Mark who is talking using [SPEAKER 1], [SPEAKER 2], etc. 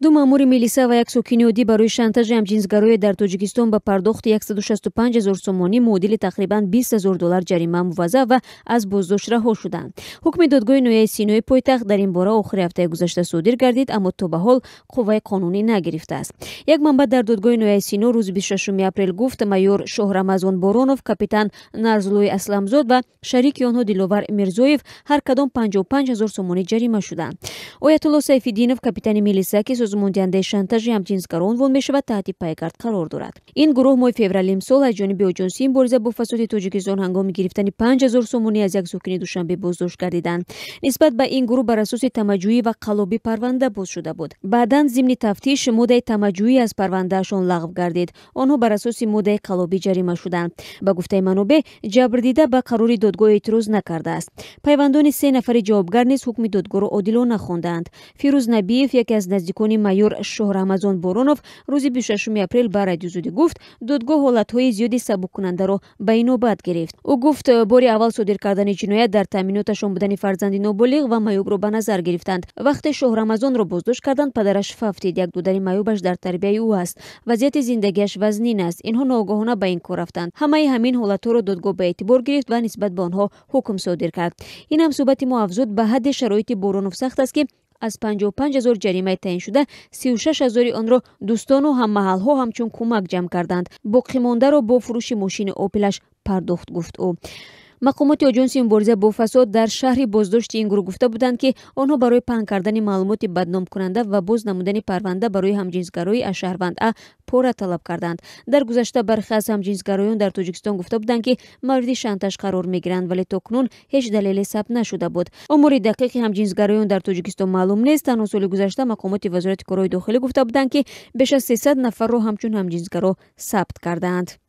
[SPEAKER 1] Ду маъмури милиса ва як сокини оддӣ барои шантажи ҳамҷинсгароя дар Тоҷикистон ба пардохти 165 ҳазор сомонӣ, муодили тақрибан 20 ҳазор доллар, ҷарима муваззаф ва аз боздошт раҳо шуданд. Ҳукми додгоҳи ноҳияи Синои пойтахт дар ин бора охири ҳафтаи гузашта содир гардид, аммо то ба ҳол қувваи қонунӣ нагирифтааст. Як манбаъ дар додгоҳи ноҳияи Сино рӯзи 26 апрел гуфт, майор Шоҳрамазон Боронов, капитан Нарзуллои Асламзод ва шарики онҳо Диловар Мирзоев ҳар кадом 55 ҳазор сомонӣ ҷарима шуданд. Оятулло Сайфиддинов, капитани милиса, ки созумондиҳандаи шантажи ҳамҷинсгаро унвон мешавад, таҳти пайгард қарор дорад. Ин гурӯҳ моҳи феврали имсол аз ҷониби Оҷонсии мубориза бо фасоди Тоҷикистон ҳангоми гирифтани 5000 сомонӣ аз як сокини Душанбе боздошт гардиданд. Нисбат ба ин гурӯҳ бар асоси тамаҷӯӣ ва қаллобӣ парванда боз шуда буд. Баъдан зимни тафтиш моддаи тамаҷӯӣ аз парвандаашон лағв гардид. Онҳо бар асоси моддаи қаллобӣ ҷарима шуданд. Ба гуфтаи манобеъ, ҷабрдида ба қарори додгоҳ эътироз накардааст. Пайвандони се нафари ҷавобгар низ ҳукми додгоҳро одилона хондаанд. Фирӯз Набиев, яке аз наздикони майор Шоҳрамазон Боронов, рӯзи 26 апрел ба Радиозудӣ гуфт, додгоҳ ҳолатҳои зиёди сабуккунандаро ба инобат гирифт. Ӯ гуфт, бори аввал содир кардани ҷиноят дар таъминоташон будани фарзанди ноболиғ ва маъюбро ба назар гирифтанд. Вақте Шоҳрамазонро боздошт карданд, падараш фавтид. Як додари маъюбаш дар тарбияи ӯ аст. Вазъияти зиндагиаш вазнин аст. Инҳо ноогоҳона ба ин кор рафтанд. Ҳамаи ҳамин ҳолатҳоро додгоҳ ба эътибор гирифт ва нисбат ба онҳо ҳукм содир кард. Ин ҳамсӯҳбати мо афзуд, ба ҳадде шароити Боронов сахт аст, ки аз 55 ҳазор ҷаримаи таъиншуда 36 ҳазори онро дӯстону ҳаммаҳалҳо ҳамчун кӯмак ҷамъ карданд. Боқимондаро бо фурӯши мошини Опелаш пардохт, гуфт ӯ. Мақомоти Оҷонси мубориза бо фасод дар шаҳри боздошти ин гурӯҳ гуфта буданд, ки онҳо барои паҳн кардани маълумоти бадномкунанда ва боз намудани парванда барои ҳамҷинсгароӣ аз шаҳрванд А пора талаб карданд. Дар гузашта бархе аз ҳамҷинсгароён дар Тоҷикистон гуфта буданд, ки мавриди шантаж қарор мегиранд, вале то кунун ҳеҷ далеле сабт нашуда буд. Омори дақиқи ҳамҷинсгароён дар Тоҷикистон маълум нест. Танҳо соли гузашта мақомоти Вазорати корҳои дохилӣ гуфта буданд, ки беш аз 300 нафарро ҳамчун ҳамҷинсгаро сабт кардаанд.